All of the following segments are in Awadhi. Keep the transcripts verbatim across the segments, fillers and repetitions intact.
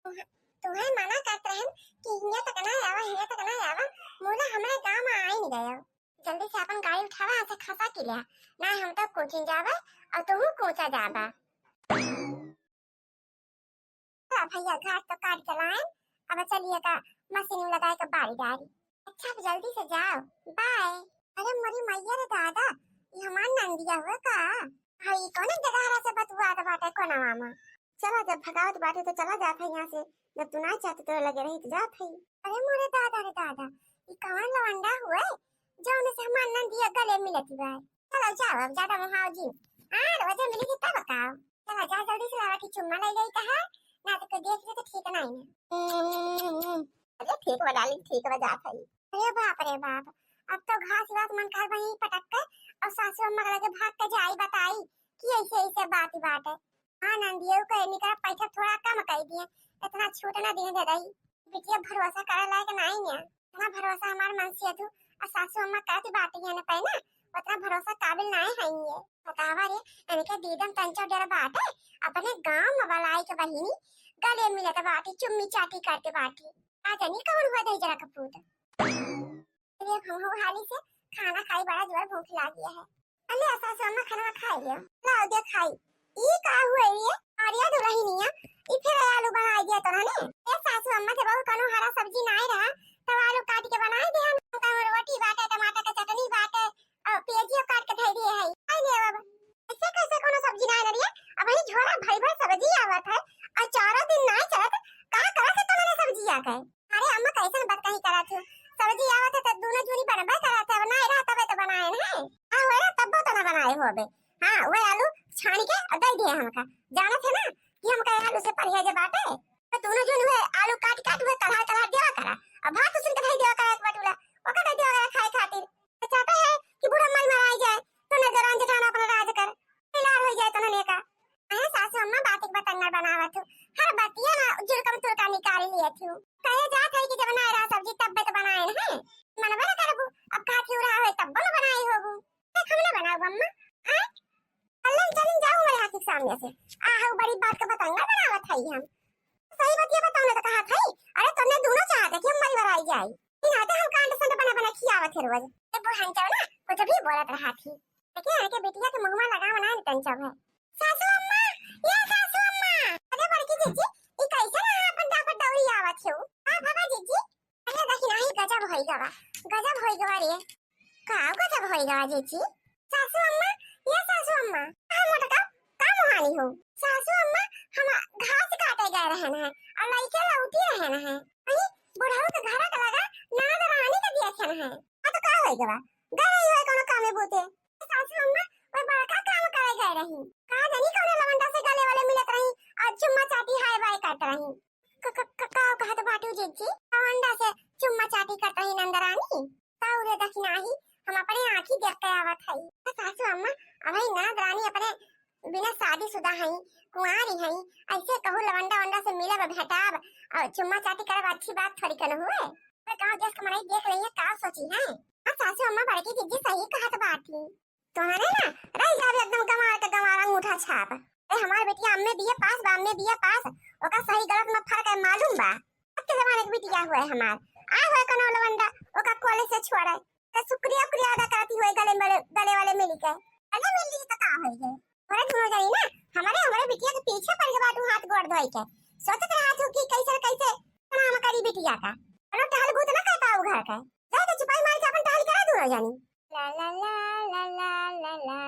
तुहे मना करत रहन कि हियाँ तक ना आवा, हियाँ तक ना आवा, मुला हमरे गाँव में आइन गयो। जल्दी से अपन गाड़ी उठावा, ऐसे खसा के लिया, ना हम तो कोचिंग जावे और तुहू कोचा जाबा। ला भैया, घास तो काट के लाएन, अब चलिए का मशीन में लगाए के बारी डारी। अच्छा, अब जल्दी से जाओ, बाय। अरे मोरी मैया रे दादा, ये हमार नंदिया हुआ का? हाँ, ये कौन जगह से बतुआत बाटे कोनवा में? चला, जब भगावत बाटे तो चला जात है यहाँ से, जब तू ना चाहते तो लगे रही तो जात है। अरे मोरे दादा रे दादा, ये कौन लवंडा हुए जो उन्हें से हमार नंदिया गले मिलती बा? चलो जाओ, अब ज्यादा मुहाव जी। हाँ, रोजे मिली की तब का? चला जा, जल्दी से लावा कि चुम्मा ले गई कहा, ना तो कोई देख ले तो ठीक नहीं ना। अरे ठीक बा डार्लिंग, ठीक बा, जात है। अरे बाप रे बाप, अब तो घास वास मन कर वहीं पटक के और सासू अम्मा के लगे भाग के जाई बताई कि ऐसे ऐसे बात ही बात है। हाँ नंदियो के निकरा पैसा थोड़ा कम कर दिए, इतना छूट ना दिए दे दई। बिटिया भरोसा करे लायक नहीं है, इतना भरोसा हमार मन से तू और सासू अम्मा कहती बात ही है ना पहना, उतना भरोसा काबिल नहीं है ये। बतावा रे, इनके दीदम तंचो डर बाटे, अपने गांव में बलाई के बहिनी गले मिलत बाटी, चुम्मी चाटी करते बाटी। आ जानी कौन हुआ दही जरा कपूत। अरे हम हो हाली से खाना खाई, बड़ा जोर भूख लागी है। अले सासू अम्मा खाना खा लियो, लाओ दे खाई। ई का हुए ये? अरे दुल्हनिया, ई फिर आलू बनाई दिया तोरा ने? ए सासू अम्मा के बहू कोनो हरा सब्जी नाई रहा, तब आलू काट के बनाई दे हम। तब रोटी बाटे, टमाटर के चटनी बाटे, और प्याजियो काट के धई दिए है। आई ले अब। ऐसे कैसे कोनो सब्जी नाई रही है? अब ही झोरा भरी भर सब्जी आवत है, और चारों दिन नाई चलत, का करत है तोरा ने सब्जी आ गए? अरे अम्मा, कैसन बात कही करत हो? सब्जी आवत है तो दोनों जूरी बनबे करत है, अब नाई रहा तबे तो बनाए न है। हाँ, वही तब्बो तो ना बनाए हो अबे। हाँ, वही आलू छान के और दे दिए हमका। जानत है ना कि हमका आलू से परहेज बाटे, तो दोनों जून हुए आलू काट काट हुए कलहा कलहा देवा करा, और भात उसन के धई देवा करा एक बटुला, ओका दे देवा करा खाए खातिर। तो चाहते हैं कि बूढ़ा मर मराई जाए, तो न जरान जेठान अपना राज कर, लाल हो जाए तो न लेका। अरे सासू अम्मा, बात एक बतंगड़ बनावत हूँ, हर बतिया ना जुलकम तुलका निकाल लिया थी। कहे जात है कि जब ना रहा सब्जी तब तो बनाए न है, मनबे न करबू, अब कहा थी रहा है तब न बनाई होबू। देख हम ना बनाऊ अम्मा, हाँ? अल्लाह चलिन जाऊ मेरे हाथ के सामने से, आहू बड़ी बात का बतंगड़ बनावत है हम। सही बतिया बताओ ना तो कहा था, अरे तुमने दोनों चाहते कि हम मरी मराई जाए, इन आते हम कांड संड बना बना खियावत है रोज। ये बुढ़ान चाहो ना, कुछ भी बोलत रहा थी। देखिए, इनके बिटिया के मुंह में लगा बना निकल जाओ है। सासू अम्मा, ये सासू अम्मा। अरे बड़की जीजी, ई कैसे ना अपन दापट दौड़ी आवत हो? हाँ, भागा जीजी। अरे देखी नाही, गजब होई गवा, गजब होई गवा रे। का गजब होई गवा जीजी? सासू अम्मा, ये सासू अम्मा। हाँ मोटका, का मुहानी हो? सासू अम्मा, हम घास काटे गए रहन है और लइके लौटी रहन है। अरे बुढ़ऊ के घर के लगा नाद रानी के दिया खेन है। हाँ तो का होई गवा? गए रही है कोनो कामे बूते। सासू अम्मा, वह बड़का काम करे गए रही। का जानी कौने लवंडा से गले वाले मिलत रही और चुम्मा चाटी हाय बाय करत रही। क-, क-, क-, का कहत बाटू जीजी? लवंडा से चुम्मा चाटी करत रही नंदरानी? ताऊ रे दखिनाही, हम अपने आँखी देख के आवत हई। सासू अम्मा, अबही ननद रानी अपने बिना शादीशुदा हई, कुंवारी हई, ऐसे कहू लवंडा वंडा से मिलब भेटाब और चुम्मा चाटी करब, अच्छी बात थोड़ी कन हुए। अरे गाँव देश के मनई देख लेइहे, का सोची है? हाँ सासू अम्मा, बड़की जीजी सही कहत बाटी। तोहरे ना रह जाबे एकदम गंवार के गंवार अंगूठा छाप। ए हमार बिटिया अम्मे बीए पास बा, अम्मे बीए पास, ओका सही गलत में फर्क है मालूम बा। अब के जमाने के बिटिया हुए हमार, आ हुए कनो लवंडा ओका कॉलेज से छोड़े, तो शुक्रिया उक्रिया अदा करती हुए गले वाले, गले वाले मिली के। अरे मिल ली तो का होई गए? अरे दोनों जनी ना हमारे, हमारे बिटिया के पीछे पड़ के बाटू हाथ गोड़ धोई के, सोचत रहा तू कि कैसे कैसे काम करी बिटिया का। अरे टहल गूत ना कर पाऊ घर का, जाए तो चुपाई मार के अपन टहल करा दोनों जनी। ला ला ला ला ला ला ला।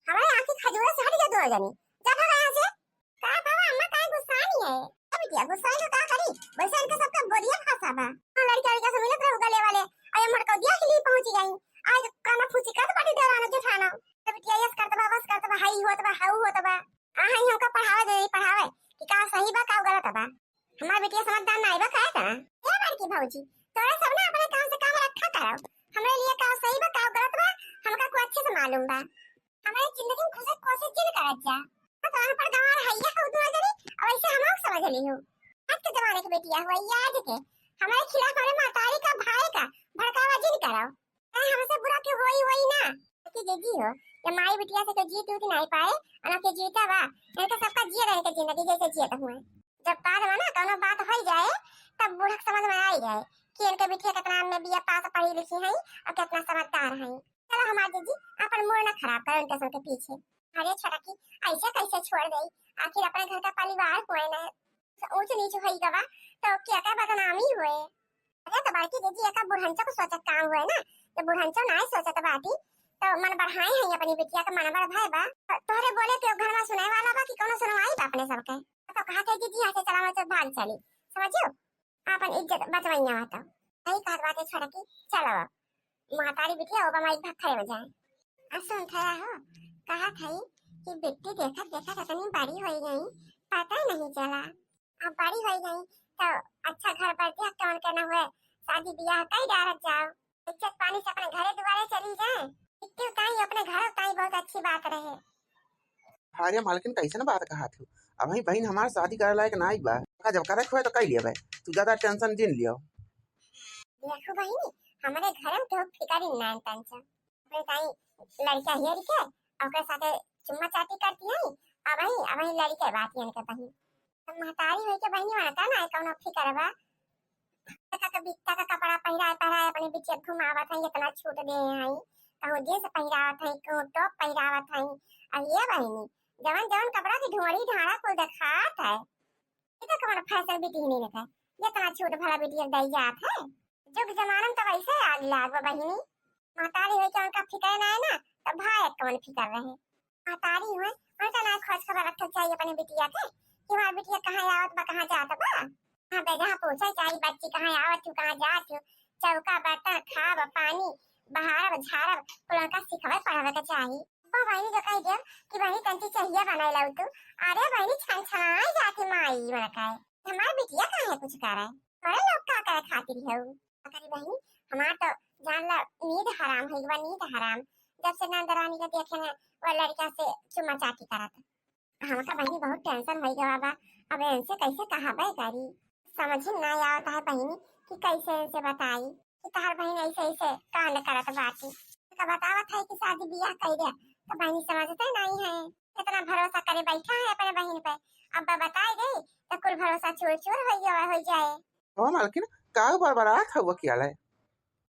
हमारे आँखी खजूरे से हट गया दोनों जनी, जा भागा यहाँ से। का बाबा अम्मा काहे गुस्सानी है? ए बिटिया गुस्साई तो का करी, वैसे इनके सबका बोलिया भाषा बा। हाँ लड़का लड़का से मिलत रहू गले वाले, अरे मड़को दिया के लिए पहुँची गई। आज काना फूसी करत बाटी देवराना जेठाना। तो बिटिया यस करत बा, बस करत बा, हाई होत बा, हाउ होत बा। आ हाई हमका पढ़ावे दे, पढ़ावे कि का सही बा, का गलत बा। हमार बिटिया समझदार ना आइबा काहे का? ए बड़की भौजी, तोरा सब ना अपने काम से काम रखा करो। हमरे लिए का सही बा, का गलत बा, हमका को अच्छे से मालूम बा। हमारे जिंदगी में घुसे के कोशिश जिन करत जा। हाँ, तो अनपढ़ गंवार है ये हो दुआ जनी, और ऐसे हम लोग समझ ली हो। आज के जमाने के बेटिया हुआ, ये आज के हमारे खिलाफ हमारे महतारी का, भाई का भड़कावा जिन करो। अरे हमसे बुरा क्यों होई, होई ना। कि जीजी हो, ये माई बिटिया से तो जीत उत नहीं पाए, अना के जीता बा, इनका सबका जिए रहने के जिंदगी जैसे जियत हुए। जब बाद में ना कौनो बात होइ जाए, तब बूढ़ा के समझ में आई जाए कि इनके बिटिया कितना में बीए पास, पढ़ी लिखी हैं और कितना समझदार हैं। चलो हमार जीजी, अपन मूड ना खराब करो इनके सबके पीछे। अरे छोटकी, ऐसे कैसे छोड़ देई? आखिर अपने घर का परिवार हुए ना, ऊंच नीच होई गवा तो क्या का बदनामी हुए। अरे तो बड़की जीजी, एका बुढ़ंचो को सोचत काम हुए ना, जब बुढ़ंचो नाय सोचत बाटी तो मन बढ़ाए हैं अपनी बिटिया के, मन बढ़ भय बा। तोहरे बोले के घर में सुनाए वाला बा कि कोनो सुनवाई बा अपने सबके? तो कहा थे जीजी, यहाँ से चला, मैं तो भाग चली, समझियो, अपन इज्जत बचवैया हो तो। सही कहत बाटे छोटकी, चलो अब महतारी बिटिया ओबा माई भखरे में जाए। आ सुन थया हो, कहा थई कि बिट्टी देखत देखत इतनी बड़ी हो गई, पता ही नहीं चला। अब बड़ी हो गई तो अच्छा घर पर दिया कौन के न हुए, शादी ब्याह कई डारत जाओ, इज्जत पानी से अपने घरे दुआरे चली जाए। बिट्टी उताई अपने घर उताई बहुत अच्छी बात रहे। अरे मालकिन, कैसन बात कहा थू? अबहीं बहिन हमार शादी करे लायक ना आई बा, का जब करे हुए तो कई लिया भाई, तू ज्यादा टेंशन जिन लियो। देखो बहिनी, हमारे घर में केहू फिकर ही ना टेंशन। अपने ताई लड़का हेर के ओकरे साथे चुम्मा चाटी करती है। अबहीं, अबहीं लड़के बात इनके बहिन। तो महतारी होई के बहिनी, वनका ना कौनो फिकर बा। तक बित्ता का कपड़ा पहिराए पहिराए अपने बिटिया घुमावत हैं, इतना छूट दे हैं। कहूँ जींस पहिरावत हैं, कहूँ टॉप पहिरावत हैं। अब ये बहिनी, जवन जवन कपड़ा की ढोड़ी ढाड़ा कुल देखात है, ये तो कौन फैशन बिटिया नहीं है, इतना छूट भला बिटिया दई जात है। जुग जमाना में तो वैसे आग लाग बा बहिनी। महतारी होई के उनका फिकर ना है ना, तो भाई कौन फिकर रहे। महतारी हुए, उनका ना खोज खबर रखल चाहिए अपने बिटिया के कि हमार बिटिया कहाँ आवत बा, कहाँ जात बा। हाँ बेटा, हाँ पूछे चाहिए बच्ची कहाँ आवत हूँ, कहाँ जात हूँ। चौका बर्तन, खाब पानी, बहारब झारब, कुल उनका सिखावे पढ़ावे के चाहिए। अब बहिनी जो कह दिया कि बहिनी तंची चाहिए बनाई लाऊ तू, अरे बहिनी छन छनाई जाती माई मन का है। हमार बिटिया काहे कुछ करे? अरे लोग का करे खातिर है उ? अरे बहिनी, हमार तो जान ला नींद हराम है, एक बार नींद हराम। जब से नंद रानी का देखे ना, वो लड़का से चुम्मा चाटी करत। हमका बहिनी बहुत टेंशन होई गवा बा, अब इनसे कैसे कहाबे करी, समझ ही ना आवत है बहिनी कि कैसे इनसे बताई कि तहार बहिन ऐसे ऐसे कांड करत बाटी। तो बतावत है कि शादी बियाह कर दे, तो बहिनी समझते नहीं है, इतना भरोसा करे बैठा है अपने बहिन पे, अब बताई गई तो कुल भरोसा चूर चूर हो गया हो जाए। ओ मालकिन, काऊ बड़बड़ात हउआ किया ले?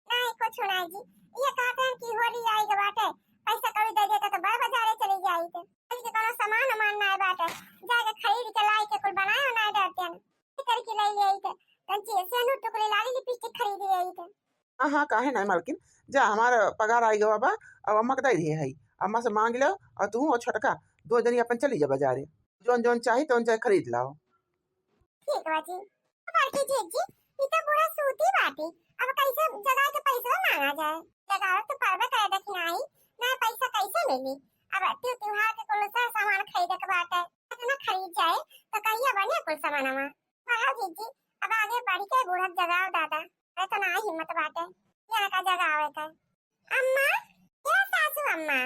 नहीं कुछ ना जी, ये कहत हैं कि होली आई के बाटे, पैसा कौड़ी दे देता तो बड़ बाजारे चली जाई थे। आज के कोनो सामान उमान ना बाटे, जाके खरीद के लाई के कुल बनाए बनाए डरते हैं। ये करके ले ले आई थे, कंची सेनू टुकड़ी लाली लिपस्टिक खरीद ले आई थे। हाँ हाँ, काहे ना मालकिन, जा हमार पगार आई गवा बा, अब अम्मा के दे दिए है, अम्मा से मांग लो और तू और छोटका दो जनी अपन चली जा बाजारे, जौन जौन चाही तौन चाहे खरीद लाओ। ठीक बा जी। बड़की जीजी, ई तो बूढ़ा सूती बाटी, अब कैसे जगाए के पैसा मांगा जाए? जगावे तो परबे करे दखिनाई, ना पैसा कैसे मिली? अब त्यू त्योहार के कुल सा सामान खरीदे के बाटे, इतना खरीद जाए तो कहिया बने कुल सामानवा? बढ़ाओ जीजी, अब आगे बढ़ के बूढ़ा जगाओ दादा, अरे तो ना हिम्मत बाटे यहाँ का जगावे का। अम्मा, ए सासू अम्मा,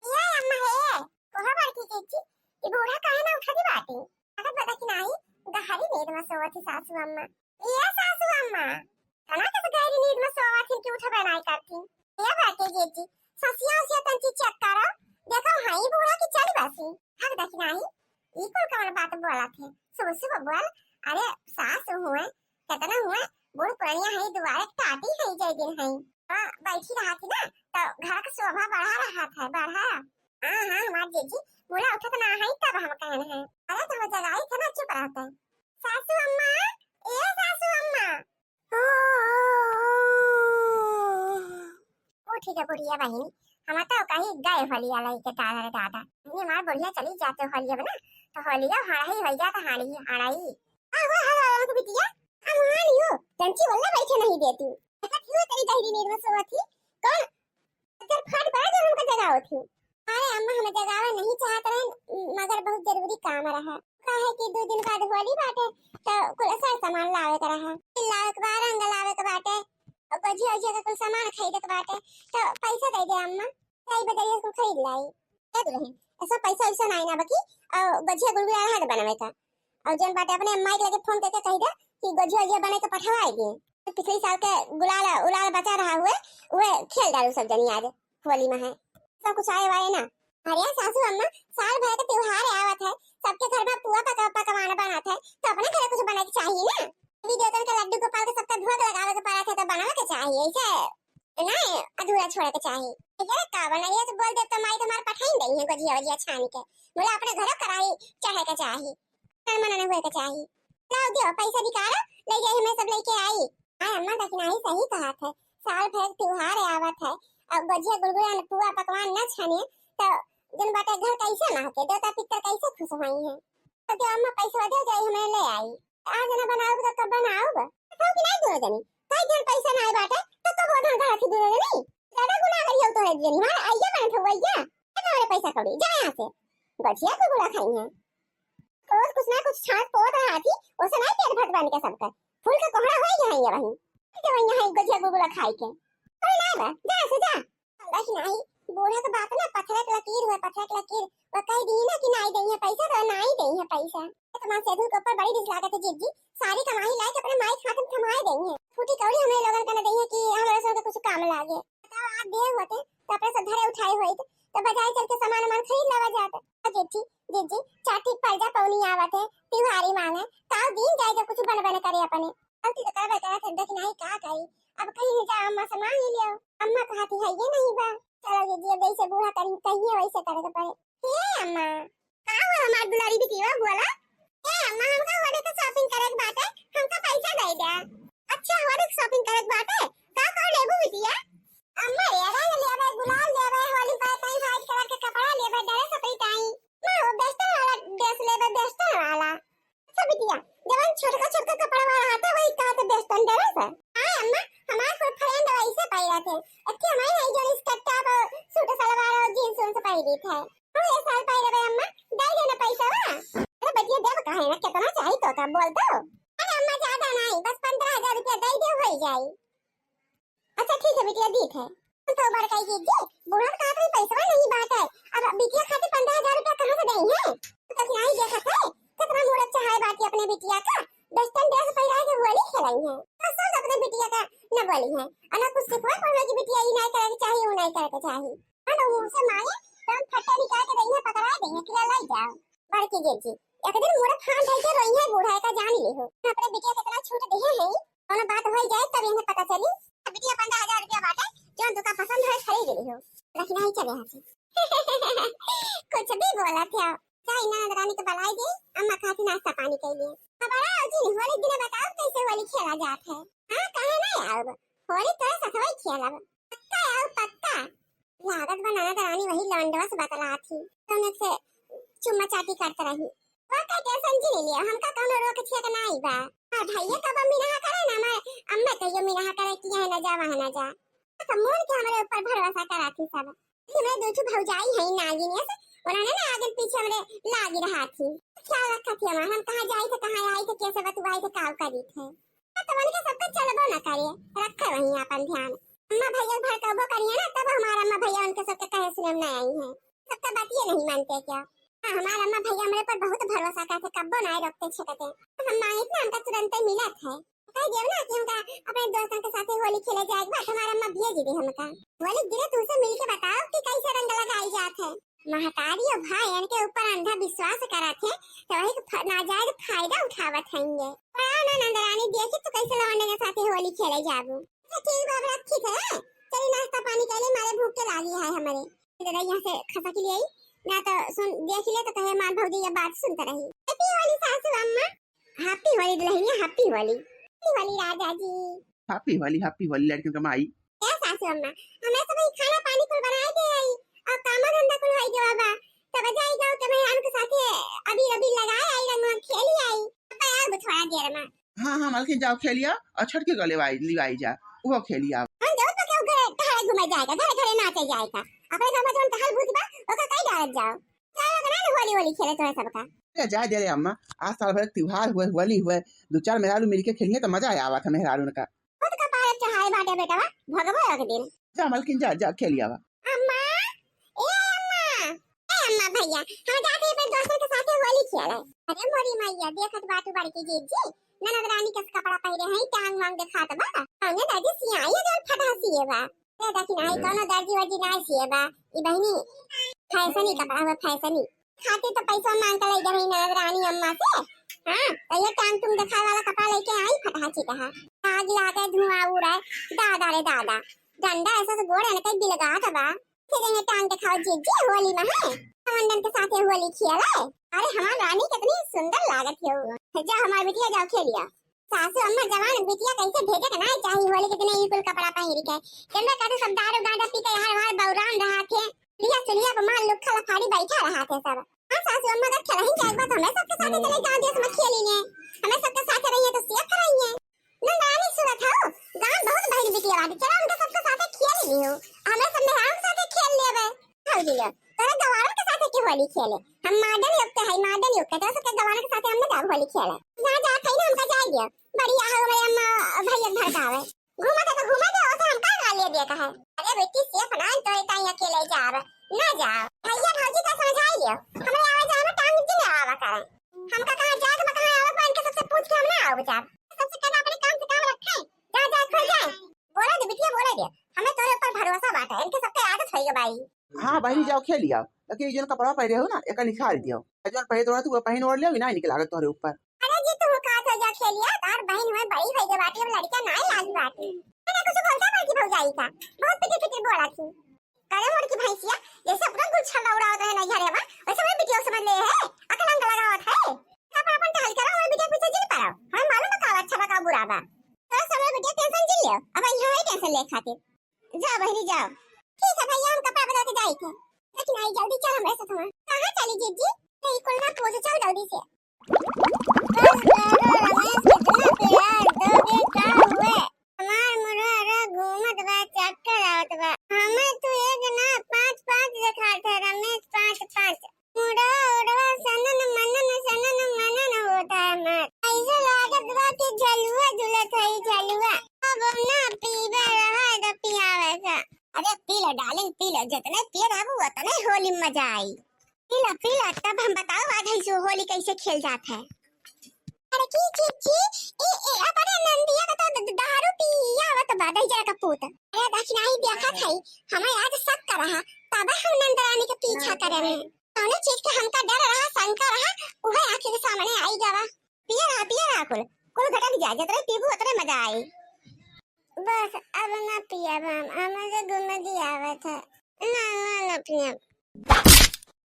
ए अम्मा हे, कहो बड़की जीजी, ई बूढ़ा काहे ना उठत बाटी? अरे पता कि नाही, गहरी नींद में सोवत ही सासू अम्मा। ए सासू अम्मा, कना के गहरी नींद में सोवत ही कि उठबे नाही करती? ए बड़की जीजी, ससिया उसिया तंची चेक करो, देखो हाँ ई बूढ़ा की चली बसी। हक देखी नाही, ई कुल कवन बात बोलत है? सुबह सुबह बोल, अरे सासू हुए, कितना हुए, बूढ़ पुरनिया है, दुआरे टाटी है, जय दिन है। हाँ, बैठी रहत ही ना, तो घर का शोभा बढ़ा रहत है, बढ़ा। हाँ, हाँ, हमार जीजी, मुला उठत ना है, तब हम कहन है। अरे, तो वो जगाई थे ना, चुप रहते। सासू अम्मा, ए सासू अम्मा। ओ, ओ, ओ, ओ। उठी के बुढ़िया बहिनी, हम तो कहीं गए होलिया लई के दादा रे दादा। नहीं, हमार बुढ़िया चली जाते होलिया में ना, तो होलिया हाड़ही हो जाता, हाड़ही, हाड़ही। आ, वो हर वाला के बिटिया, हम वहाँ नहीं हो, टंची वाला बैठे नहीं देती। देखत हुआ तेरी गहरी नींद में सोवत ही, कौन अगर फट पड़ा तो हमका जगावत ही। अरे अम्मा, हम जगावे नहीं चाहत रहे, मगर बहुत जरूरी काम रहा। काहे कि दो दिन बाद होली बाटे, तो कुल सर सामान लावे के रहा। तिल लावे के बा, रंग लावे के बाटे, और गोझिया ओझिया के कुल सामान खरीदे के बाटे, तो पैसा दे दे अम्मा, यही बजरिया से कुल खरीद लाई। ए दुल्हन, ऐसा पैसा वैसा नहीं ना बकी, और गोझिया गुलगुला रहा बनावे का। और जौन बाटे अपने अम्मा के लगे फोन करके कह दे कि गोझिया ओझिया बना के पठवाए दे। तो पिछले साल के गुलाल उलाल बचा रहा हुए, वह खेल डालू सब जनी आज होली में है। सब कुछ आए वाए ना, अरे सासू अम्मा, साल भर के त्योहार आवत है, सबके घर में पुआ पका-, पकवान बनत है, तो अपने घरे कुछ बने के चाहिए ना। देवी देवतन के लड्डू गोपाल के सबका भोग लगावे के पड़त है, तो बनावे के चाहिए, ऐसे नहीं अधूरा छोड़े के चाहिए। ये का बनाइए तो बोल दे तो माई तुम्हारे पठाई दई है गोजिया वजिया छान के, बोले अपने घरे कराई चढ़े के चाहिए, मन मना हुए के चाहिए। लाओ दियो पैसा निकालो, ले जाई, हमें सब लेके आई। हाँ अम्मा, दखिनाही सही कहत है, साल भर त्योहार आवत है, अब गोजिया गुलगुला न पुआ पकवान न छाने तो जन बाटे घर कैसे महके, देवता पितर कैसे खुश होई हैं। तो दे अम्मा पैसा दे जाई, हमें ले आई। आज ना बनाओ तो कब बनाओ? बताओ कि नहीं दोनों जनी, कई दिन पैसा नहीं बाटे तो कब ओधन घर की दोनों जनी? ज्यादा गुनाह करी हो तो है जनी, हमारे आइया बनत हो भैया, कितना वाले पैसा कौड़ी, जा यहाँ से। गोजिया गुलगुला खाई हैं। रोज कुछ ना कुछ छांट पोत रहा थी, ओसे नहीं पेट भरत बन के सबका। फूल के कोहड़ा होई गया है ये वहीं। के वहीं है गोजिया गुलगुला खाई के। कोई ना बा, जा से जा। बस नहीं, बूढ़ा के बात ना पत्थर के लकीर हुए, पत्थर के लकीर। वो कह दी ना कि नाई देई है पैसा, तो नाई देई है पैसा। तुम्हारे सेधु के ऊपर बड़ी रिस लागत है जीजी, सारी कमाई लाए के अपने माई के हाथ में थमाए देई है। फूटी कौड़ी हमें लोगन का न देई है कि हम लोगन के कुछ काम लागे। बताओ, आप देव होते तो अपने सब धरे उठाए होइत, तो बाजार चल के सामान वामान खरीद लेवा जात। आ जेठी, जीजी, चार ठी पर्जा पौनी आवत है, तिवारी मांगे, काव दिन जाए जब कुछ बन बन करे अपने। गलती तो करबे करत है, दखिनाही का करी, अब कहीं न जा अम्मा से मांग ही लियो। अम्मा कहती है ये नहीं बा। चलो जीजी, अब जैसे बूढ़ा करी कहिए वैसे करे के पड़े। हे अम्मा, का हुआ हमार दुलारी बिटिया, बोला। ए अम्मा, हमका होली के shopping करे के बाटे, हमका पैसा दे दे। अच्छा, होली के shopping करे के बाटे, का का लेबू बिटिया? अम्मा रे, रंग लेबे, गुलाल लेबे, होली पे ताई white colour के कपड़ा लेबे, dress अपनी ताई। माँ, वो western वाला dress लेबे, western वाला। अच्छा बिटिया, जवन छोटका छोटका कपड़ा वाला आता, वही कहते western dress है। हाँ अम्मा, हमार कोई friend वैसे पहिरत है। अच्छे हमारे नहीं जो skirt top और suit सलवार और jeans उन्स पहिरी थे। हाँ, ये साल पहिरबे अम्मा, दे देना पैसा बा। अरे बिटिया, देब काहे ना, कितना चाही तो का बोल दो। अरे अम्मा, ज्यादा नहीं, बस पन्द्रह हजार रुपया दे दे, हो जाई। अच्छा ठीक है बिटिया, दीत है। तो बड़काई जीजी, बूढ़ा के हाथ में पैसवा नहीं बाटे, अब बिटिया खातिर पन्द्रह हजार रुपया कहाँ से देई है? तो नहीं देखत है, कितना मूरत चढ़ाए बाटी अपने बिटिया का, western dress पहिराए के होली खेलाई है। तो सब अपने बिटिया का न बोली है, और न कुछ सिखवा पढ़वे की बिटिया ई नहीं करे के चाही, वो नहीं करे के चाही। हाँ, तो मुँह से मारे, तो हम फट्टे निकाल के देई है, पकड़ा देई है, कि लाई जाओ। बड़की जीजी, एक दिन मूरत हाथ धर के रोई है, बूढ़ा का जान ली हो। अपने बिटिया कितना छूट दिए है, कौनो बात हो जाए तब इन्हें पता चली। बिटिया पन्द्रह हजार रुपया बाटे, जो तुका पसंद है खरीद ली हो। लेकिन नहीं चले यहाँ से। कुछ भी बोला थे। जा इन्ना ननद रानी के बुलाई दे, अम्मा खातिर नाश्ता पानी के लिए। अब आओ जी, होली दिन बताओ कैसे होली खेला जात है। हाँ, काहे ना आओ, होली तोरे सथवा खेलब। पक्का आओ, पक्का। लागत बा ननद रानी वही लौंडवा से बतला थी, तो उनसे चुम्मा चाटी करत रही। वो का tension जी नहीं लिया, हमका कौनो रोक छेक नाई बा। हमार भैया कब मिनहा करे ना, हमार अम्मा कहियो मिनहा करे कि यहाँ ना जा, वहाँ ना जा। तो मोर के हमरे ऊपर भरोसा करा थी सब। हमरे दो ठो भौजाई है नागिन से, उन्होंने ना आगे पीछे हमरे लागी रहा थी। ख्याल रखा थी हमार, हम कहाँ जाई थे, कहाँ आई थे, कैसे बतुआई थे, काव करी थे। तो उनके सबके चलबो ना करे, रखे वहीं अपन ध्यान। अम्मा भैया भड़कबो करिए ना, तब हमार अम्मा भैया उनके सबके कहे सुने में ना आई है। सबका बात ये नहीं मानते क्या? हाँ, हमार अम्मा भैया हमरे पर बहुत भरोसा करते, कब्बो ना रोकते छेकते। हम मांगे ना, हमका तुरंते मिलत है। कह देव ना कि हमका अपने दोस्तन के साथे होली खेले जाए के बा, हमार अम्मा भेज दे हमका। होली के दिने तुमसे मिल के बताओ कि कैसे रंग लगाई जात है। महतारी और भाई इनके ऊपर अंधा विश्वास करत है, तो वही के फ-, नाजायज फायदा उठावत हैंगे। पर आओ ना नंदरानी, देखी तू कैसे लवंडे के साथे होली खेले जाबू। अच्छा ठीक बा, अब रखी थे, चली नाश्ता पानी के लिए, मारे भूख के लागी है हमारे। जरा यहाँ से खसा के लिए आई, ना तो सुन, देख ले तो कहे हमार भौजी ये बात सुनते रही। Happy होली सासू अम्मा। Happy होली दुल्हनिया, happy होली। Happy होली राजा जी। Happy होली, happy होली लड़कन का माई। ए सासू अम्मा, हमें सब ई खाना पानी कुल बनाए दे आई, और काम धंधा कुल होई गवा बा। तब जाई गाँव के मेहरान के साथे अबीर अबीर लगाए आई, रंगवा खेली आई। अब आए अब थोड़ा देर में। हाँ, हाँ, मलकिन जाओ खेलिया, और छोटके गले वाई, लिवाई जा, वो खेलिया। हम जाओ तो क्यों घरे, घरे घूमे जाएगा, घरे घरे नाचे जाएगा। अपने घर में जौन कहल भूत बा, ओका कई डालत जाओ। चलो बना ना होली होली खेले तोहे सबका। ए, जाए दे रे अम्मा, आज साल भर के त्योहार हुए, होली हुए, दो चार मेहरारू मिलके खेलिए तो मजा आवत है मेहरारू का। खुद का पारक चढ़ाए बाटे बेटवा, भगबो एक दिन। जा मलकिन जा, जा खेल आवा। अम्मा, ए अम्मा, ए अम्मा भैया, हम जाते हैं अपने दोस्तों के साथ होली खेले। अरे मोरी मैया, देखत बाटू बड़की जीजी, ननद रानी कस कपड़ा पहिरे हैं, टांग वांग दिखात बा। हमने दादी सियाई है जौन फटा सिए बा। ए देखी ना, ई कौनो दर्जी वर्जी ना सिए बा, ई बहिनी। फैशनी कपड़ा हुआ, फैशनी। खातिर तो पैसा मांग के लइ गई ननद रानी अम्मा से। हाँ, तो ये टांग टूंग देखावे वाला कपड़ा लेके आई, फटहा चिटहा। आग लागे, धुआं उड़े, दादा रे दादा। डंडा ऐसा से गोड़ एनके बिलगात बा। फिर ये टांग देखाओ जीजी, होली में है। लवंडन के साथे होली खेले। अरे हमार रानी कितनी सुंदर लागत हो। जा हमार बिटिया, जाओ खेलिया। सासू अम्मा जवान बिटिया कैसे भेजे के ना चाही होली के दिने ई कुल कपड़ा पहिर के। केंद्र का तो सब दारू गांजा पी के यहाँ वहाँ बौरान रहा थे। लिया चुलिया पर मार लुक्खा लफाड़ी बैठा रहा थे सब। हाँ सासू अम्मा, अगर खेलही जाए बात हमें सबके साथे चले जाओ, देश में खेली ने। हमें सबके साथे रहिए तो सेफ रहिए। नंदरानी सुनत हो, गांव बहुत बहन बिटिया बाटी, चलो उनके सबके साथे खेल लियो। हमें सब मेहरारू के साथे खेल लेबे। भौजी लो, तोरे गवारन के साथे के होली खेले। हम मॉडर्न युग के है, मॉडर्न युग के, तो सबके गवारन के साथे हम ना जाब होली खेले। जा, जा, कहीं ना हमका जाए दियो। बढ़िया हो गए अम्मा, भैया भड़कावे। घूमत है तो घूमत है, ओसे हमका का लिए दिया का है? अरे बेटी, सेफ ना है, तोरे ताई अकेले जाब, ना जाओ। भैया भौजी का समझाई लियो, हमरे आवे जाए में टांग जिन आवा करे। हमका कहाँ जाए के बा, कहाँ आवे के बा, इनके सबसे पूछ के हम ना आवे जाब। सबसे कहना अपने काम से काम रखे, जा, जा, खो जाए। बोले दे बिटिया, बोले दे, हमें तोरे ऊपर भरोसा बाटे, इनके सबके आदत होई गई बाई। हाँ बहिनी, जाओ खेल लिया, लेकिन ये जोन कपड़ा पहने हो ना, एका निकाल दियो। जोन पहने तो तू पहन ओढ़ लियो, ना निकल लागत तोरे ऊपर। अरे जी, तू का तो जा खेलिया, तार बहिन हुए बड़ी होई गई बाटी, अब लड़का नाई लाज बाटी। मैंने कुछ बोलता बाटी भौजाई का, बहुत पिटी पिटी बोला थी। करे मोर की भैंसिया, जैसे अपना गुच्छा दौड़ावत रहे नहीं घरे बा, वैसे मैं बिटिया समझ ले है, अकलंग लगावत है। अपन अपन टहल करो, हमें बिटिया पीछे जिन पड़ो, हमें मालूम बा का अच्छा बा का बुरा बा। तो समय बिटिया टेंशन जिन लियो, अब यहाँ है टेंशन ले खातिर। जा बहिनी जाओ। ठीक है भैया, हम कपड़ा बदल के जाई थे। लेकिन आई जल्दी चल हमरे साथ में। कहाँ चली जीजी? नहीं कुल ना पूछ, चल जल्दी से। बस करो रमेश, कितना प्यार दोगे, का हुए? हमार मुरहरा घूमत बा, चक्कर आवत बा। हमें तू एक ना पाँच पाँच देखात है रमेश, पाँच पाँच। मुड़वा उड़वा सनन मनन सनन मनन होता है हमार। ऐसे लागत बा कि झलुआ झुलत है झलुआ। अब ना पीबे रहा तो पियावे का। अरे पी लो डार्लिंग, पी लो, जितने पिए रहबू उतने होली में मजा आई। पी लो, पी लो, तब हम बताओ आज है सो होली कैसे खेल जात है। अरे की चीज जी, ए, ए, अपने नंदिया का तो द-, द-, दारू पियावत बा, दहिजरा का पूत। अरे दखिनाही देखत है, हमें आज शक कर रहा, तब हम नंदरानी के पीछा करे रहे। कौनो चीज के हमका डर रहा, शंका रहा, उहे आँखी के सामने आई गवा। पिए रहा, पिए रहा कुल, कुल घटक जाए, जतरे पीबू उतरे मजा आई। बस अब ना पियब हम, हमें तो गुमदी आवत है, ना, ना, ना पियब।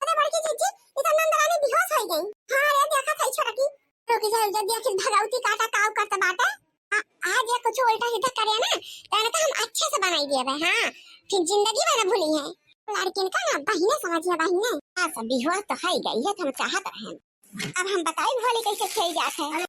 अरे बड़की जीजी, ई तो नंदरानी बेहोश हो गई। हाँ रे, देखा था छोटकी। रुक जा, रुक जा, देखी भगवती काटा काऊ करत बाटे। आ, आज ये कुछ उल्टा सीधा करे ना, तो इनका हम अच्छे से बनाई दिए बे, हाँ, फिर जिंदगी में ना भूली है। लड़किन का ना बहिने समझिए, बहिने। हाँ, सब बेहोश तो है गई है, तो हम चाहत रहे। अब हम बताई भोली कैसे खेल जात है।